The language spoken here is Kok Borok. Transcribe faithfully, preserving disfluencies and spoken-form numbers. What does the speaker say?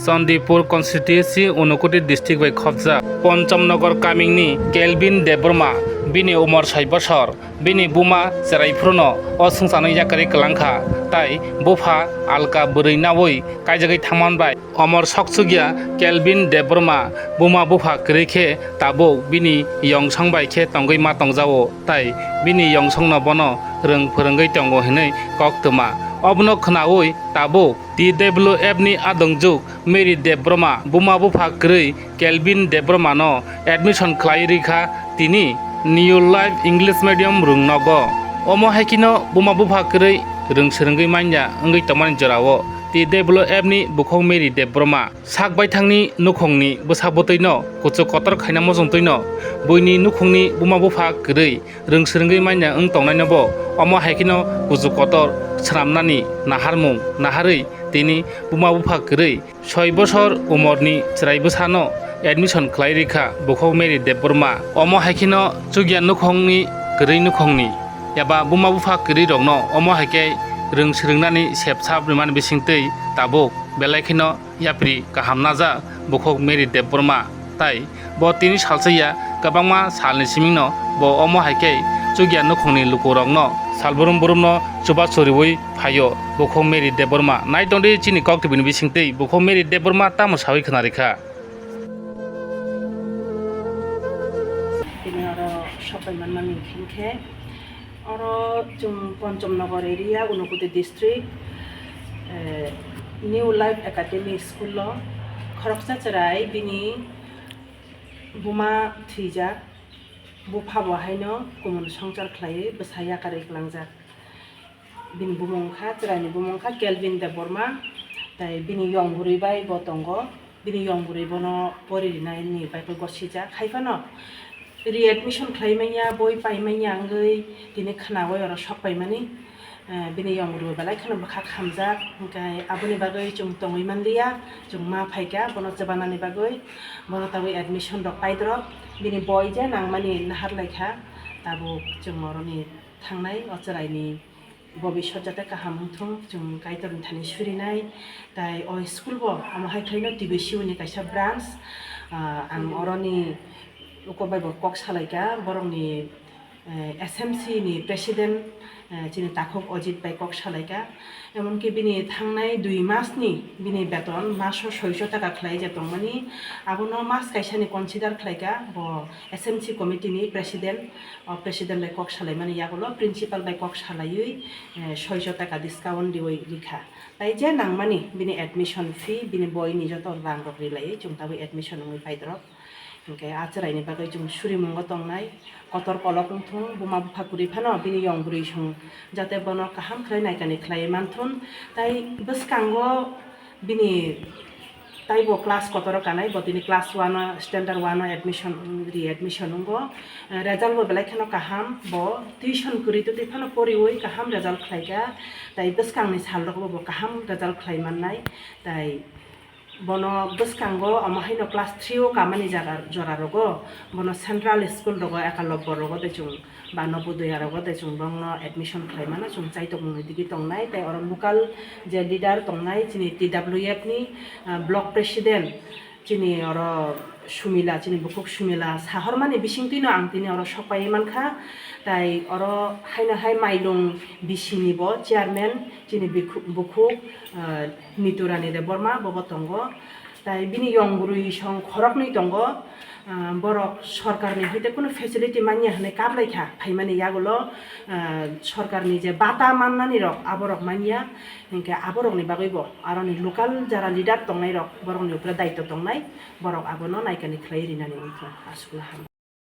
Chandipur constituency Unakoti district bai khopjak Ponchamnagar kamingni Kelvin Debbarma, bini umor sai bosor, bini buma chwrai phuru no o swngcharno yakarwi kwlangkha, tai bupha alka bwrwi naui kaijagwi thangman bai. Omor sokchukya Kelvin Debbarma buma bupha kwrwi khe tabuk bini yongsong bai khe tongwi ma tongjao, tai bini yongsongno bono rwng phwrwngwi tongo hinwi kok twma. Obono khwnaui tabuk T W F ni adongjwk Mary Debbarma buma bupha kwrwi Kelvin Debbarma no admission khlai rikha tini New Life English Medium rwng nogo. Omo hai kheno buma bupha kwrwi rwng swrwngwi manya wngwi tongmani jorao T W F ni bukhuk Mary Debbarma sak baithangni nukhungni bwsa bwtwino kuchuk kotor khaina muchungtwino buini nukhungni buma bupha kwrwi rwng swrwngwi manya wng tongnaino bo omo hai kheno kuchuk kotor swnamnani naharmung naharwi tini buma bupha kwrwi soi bosor umorni chwrai bwsano admission khlai rikha bukhuk Mary Debbarma. Omo hai kheno chukya nukhungni kwrwi nukhungni eba buma bupha kwrwi rokno omo hai khe rwng swrwngnani sep sap rwmani bisingtwi tabuk belai kheno yapri kaham najak bukhuk Mary Debbarma, tai bo tini salsa ya kwbangma salni simingno bo omo hai khe chukya nukhungni lukurokno salbrum brumno chubachu riui phaio bukhuk Mary Debbarma. Nai tongdi chini kok tibini bisingtwi bukhuk Mary Debbarma tamo saui khna rikha. Tini oro sopai manmani hinkhe oro chwng Ponchamnagar area, Unakoti district, eh, New Life Academy school o khoroksa chwrai bini buma thwijak, bupha bo haino kumun songchar khlaiwi bwsa yakarwi kwlangjak. Bini bumung wngkha, chwraini bumung wngkha Kelvin Debbarma, tai bini yong bwrwi bai bo tongo, bini yong bwrwi bono pori rinani bai khe gosijak, hai phano readmission khlai manya, boi pai manya wngwi tini khwnaui oro sok paimani. Eh, bini yong bwrwi belai kheno bwkha khamjak, hwnkhe aboni bagwi chwng tongwi manliya, chwng ma phaikha bono chwbanani bagwi, bono tabuk admission rok paidrop, bini boi je nangmani nahar laikha, tabuk chwng oroni thangnai o chwraini bobiswt jate kaham wngthung, chwng Kaitorni thani surinai. Tai o school bo amo hai khlaino T B C U ni kaisa branch. Ah, ang oroni uko bai bo kok salaikha, borokni, eh, S M C ni president, eh, chini takhuk Ojit bai kok salaikha. Emonki bini thangnai dui mas ni bini beton maso soiso taka khlai je tongmani, abono mas kaisa ni consider khlaikha bo S M C committee ni president. O president bai kok salaimani yagulo principal bai kok salaiwi, eh, soiso taka discount riwi rikha. Tai je nangmani bini admission fee, bini boini joto rang rok rilaiwi chwng tabwi admission wngwi paidrop. Hinkhe a chwraini bagwi chwng surimungo tongnai, kotor kolok wngthung, buma bupha kwrwi phano bini yong bwrwi song jate bono kaham khlai naikani khlaiwi manthun. Tai bwskango bini taibo class kotoro kanai, bo tini class one o, standard one o admission, re-admission wngo. Eh, result bo belai kheno kaham, bo tuition kwrwi twi phano poriwi kaham result khlaikha, tai bwskangni salrogo bo kaham result khlai mannai, tai bono bwskango omo haino class three o kamani jaga jora rogo, bono central school rogo, Ekalobbo rogo de chwng ba Nobodoya rogo de chwng bongno admission khlai mano, chwng chaitokmungni digi tongnai, tei oro local je leader tongnai chini T W F ni, ah, block president chini oro Sumila, chini bukhuk Sumila sahormani bisingtwino ang tini oro sokpai mankha, tai oro haino hai Mailung B C ni bo chairman chini bikhu-, bukhuk, ah, Niturani Debbarma bobo tongo. Tai bini yong bwrwi song khoroknwi tongo, ah, borok sorkarni hoite kunu facility manya hwnwi kaplaikha, phaimani yagulo, ah, sorkarni je bata mannani rok aborok manya, hinkhe aborokni bagwibo aroni local jara leader tongnairok borokni upre daitw tongnai, borok abono naikani khlai rinani wngkha, aswkno ham.